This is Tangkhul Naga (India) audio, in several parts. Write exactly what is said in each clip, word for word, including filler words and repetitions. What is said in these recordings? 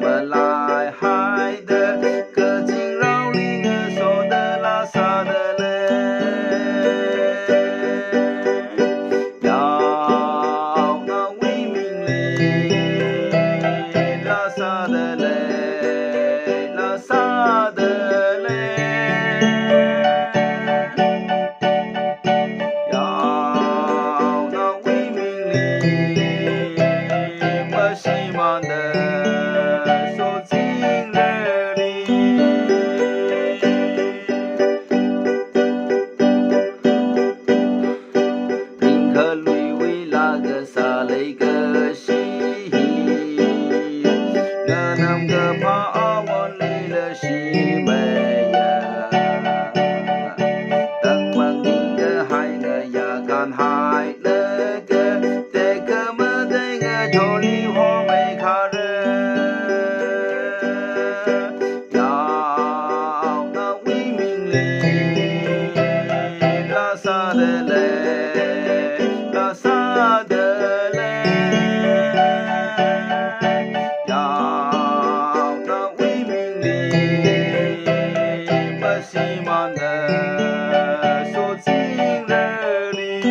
Malaihaida kazingraoli ngasoda laa sādalei. Yaonaowui mingli laa sādalei, laa sādalei. Yaonaowui mingli, mashimānda sozingrarei. Ringkhaluiwui laa kasā leikashi hi, nganamkaphā awonlila shimeiya. Tangmang ringkahai ngayā kanhailaga, tekhamatei ngathorli hormei kharā. Yaonaowui mingli laa sādalei, laa sādalei. Yaonaowui mingli, mashimānda sozingrarei.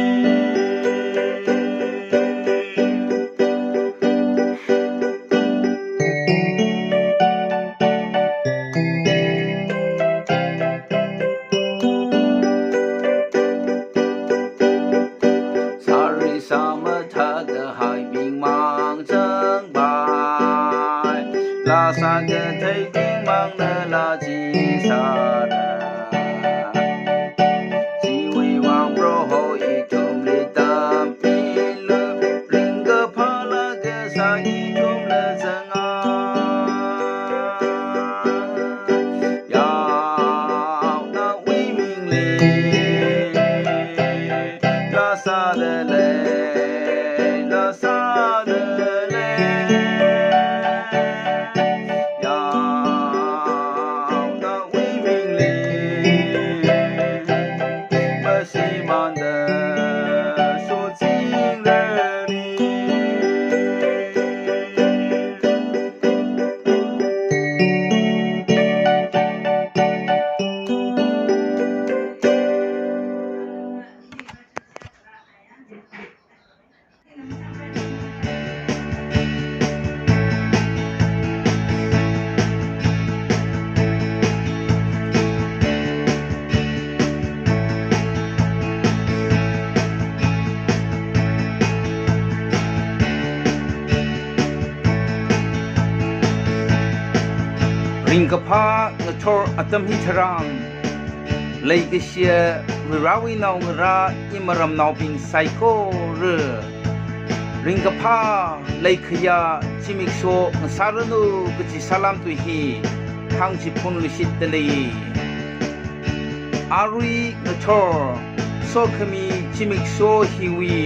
Sāri sāmathā kahaibing mang zangpai, laa sākatheibing mangna laa chi sāra. Chiwui vang Proho ithumli tammilu, ringkaphā laa kasā ithumla zanga. Yaonaowui mingli laa sādalei, laa sādalei. Yaonaowui mingli, mashimānda sozingrarei. Ringkaphā ngathor atam hitharan, leikashiya Varewui naongarā imaramnaobing saikora, ringkaphā leikhayā zimiksho ngasāranu kaji salām tui hi hāngchiphun lushitdalei. Arui ngathor sokhami zimiksho hiwui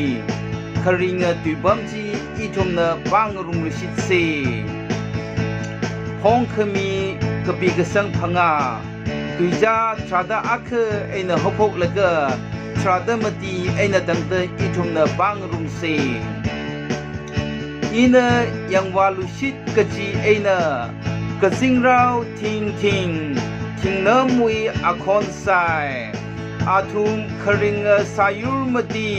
kharinga tuipam chi ithumna pāngarumlushitsa. Phongkhami kapi kasang phangā, tuizā tharāda akha eina haophoklaga tharāda mati eina tangda ithumna pāngarumsa. Ina yangvālushit kaji eina, kazingrao thingthing thingnamwui akhon sai, athum kharinga sāyur mati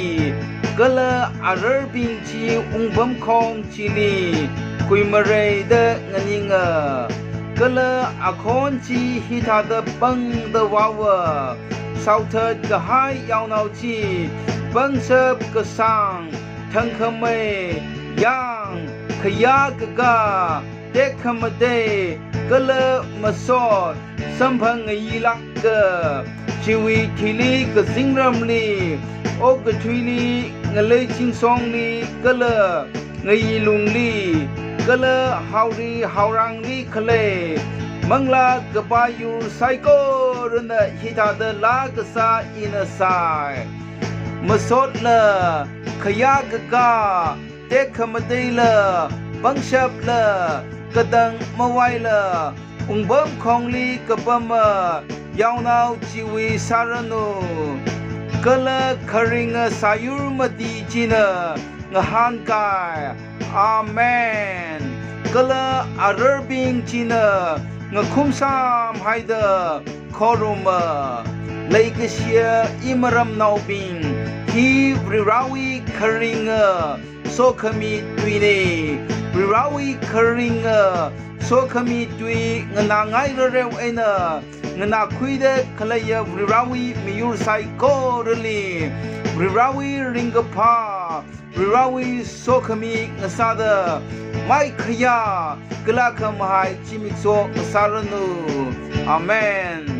kala ararbing chi wungpamkhong chili kuimareida nganinga, kala akhon chi hithāda pangda vāva: Saothat kahai yaonao chi pangshap kasāng, thangkhamei, yang, khayākakā, tekhamatei kala masot samphang ngayilāka. Chiwui thili kazingramli, okathuili, ngalei chingsongli kala ngayilungli kala haori haorangli khalei manglā kapā yur saikorana hithāda laa kasā ina sai. Masotla, khayākakā, tekhamateila, pangshapla, katang mavaila, wungpamkhongli kapama yaonao chiwui sāranu. Kala kharinga sāyur mati china ngahānkai. Amen. kala ararbing china ngakhumsam haida khoruma. Leikashiya imaramnaobing, hi Varivarawui kharinga sokhami tuina. Varivarawui kharinga sokhami tui nganāngai rareu eina nganākhuida khaleiya Varivarawui miyur saikorali Varivarawui ringkaphā, Varivarawui sokhami ngasāda maikhayā kala khamahai zimiksho ngasāranu. Amen.